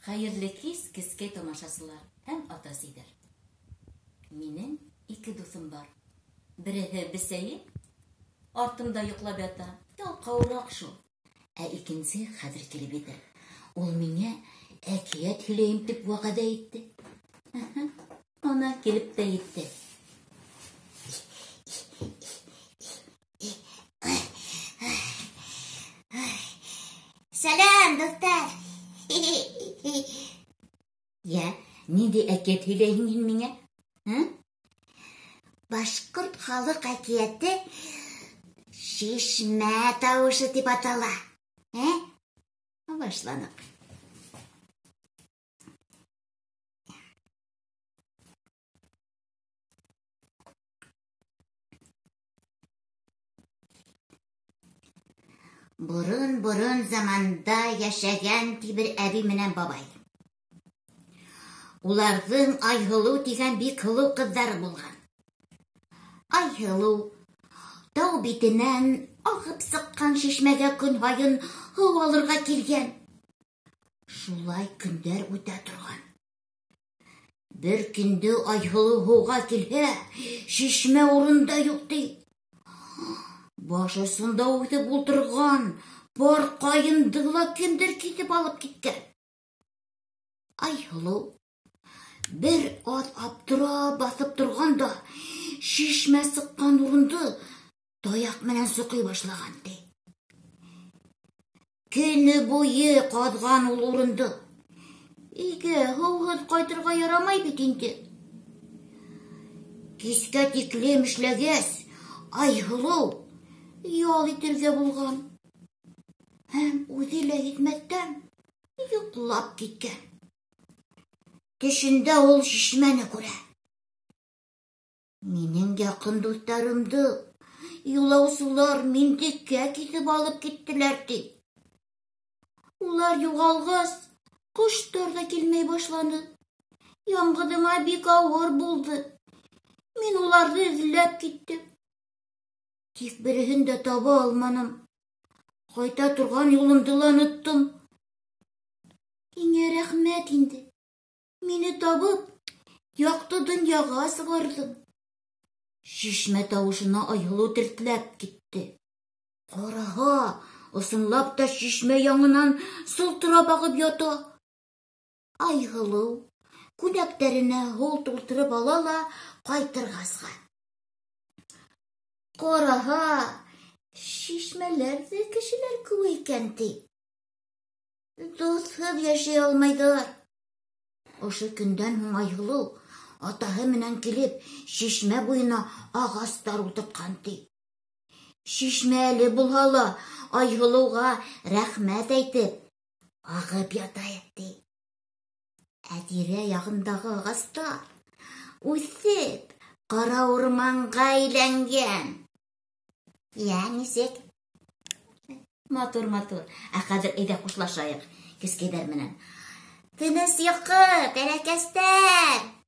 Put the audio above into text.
Хәйерле кис, кескәй тамашасылар һәм ата-әсәйҙәр. Минең ике дуҫым бар. Береһе бесәйе, артымда йоҡлап ята, ялҡауыраҡ шул. Ә икенсе хәҙер килеп етер. Ул миңә әкиәт һөйләйем тип вәғәҙә итте. Ана килеп тә етте. Сәләм, дуҫтар! Йә, ниндәй әкиәт һөйләйһең һин миңә? Ә? Башҡорт халыҡ әкиәте Шишмә тауышы тип атала. Ә? Башланыҡ. Борон-борон заманда йәшәгән ти бер әбей менән бабай. Уларҙың Айһылыу тигән бик һылыу ҡыҙҙары булған. Айһылыу тау битенән ағып сыҡҡан шишмәгә көн һайын һыу алырға килгән. Шулай көндәр үтә торған. Бер көндө Айһылыу һыуға килһә, шишмә урында юҡ ти. Баш осонда үҫеп ултырған пар ҡайынды ла кемдер киҫеп алып киткән. Айһылыу бер аҙ аптырап баҫып торған да шишмә сыҡҡан урынды таяҡ менән соҡой башлаған ти. Көнө буйы ҡаҙған ул урынды. Өйгә һыуһыҙ ҡайтырға ярамай бит инде. Кискә тиклем эшләгәс, Айһылыу ял итергә булған. Һәм үҙе лә һиҙмәҫтән йоҡлап киткән. Төшөндә ул шишмәне күрә. Минең яҡын дуҫтарымды юлаусылар миндеккә киҫеп алып киттеләр ти. Улар юғалғас, ҡоштар ҙа килмәй башланы. Яңғыҙыма бик ауыр булды. Мин уларҙы эҙләп киттем. Тик береһен дә таба алманым. Ҡайта торған юлымды ла оноттом. Һиңә рәхмәт инде. Мине табып, яҡты донъяға сығарҙың. Шишмә тауышына Айһылыу тертләп китте. Ҡараһа, ысынлап та шишмә яңынан сылтырап ағып ята. Айһылыу күнәктәренә һыу тултырып ала ла ҡайтырға сыға. Ҡараһа, шишмәләр ҙә кешеләр кеүек икән ти. Дуҫһыҙ йәшәй алмайҙар. Ошо көндән һуң Айһылыу атаһы менән килеп шишмә буйына ағастар ултыртҡан ти. Шишмә әле булһа ла Айһылыуға рәхмәт әйтеп ағып ята ти. Ә тирә яғындағы ағастар үҫеп ҡара урманға әйләнгән. Йә, нисек? Матур, матур. Ә хәҙер әйҙә хушлашайыҡ кескәйҙәр менән. Тыныс йоҡо, бәләкәстәр!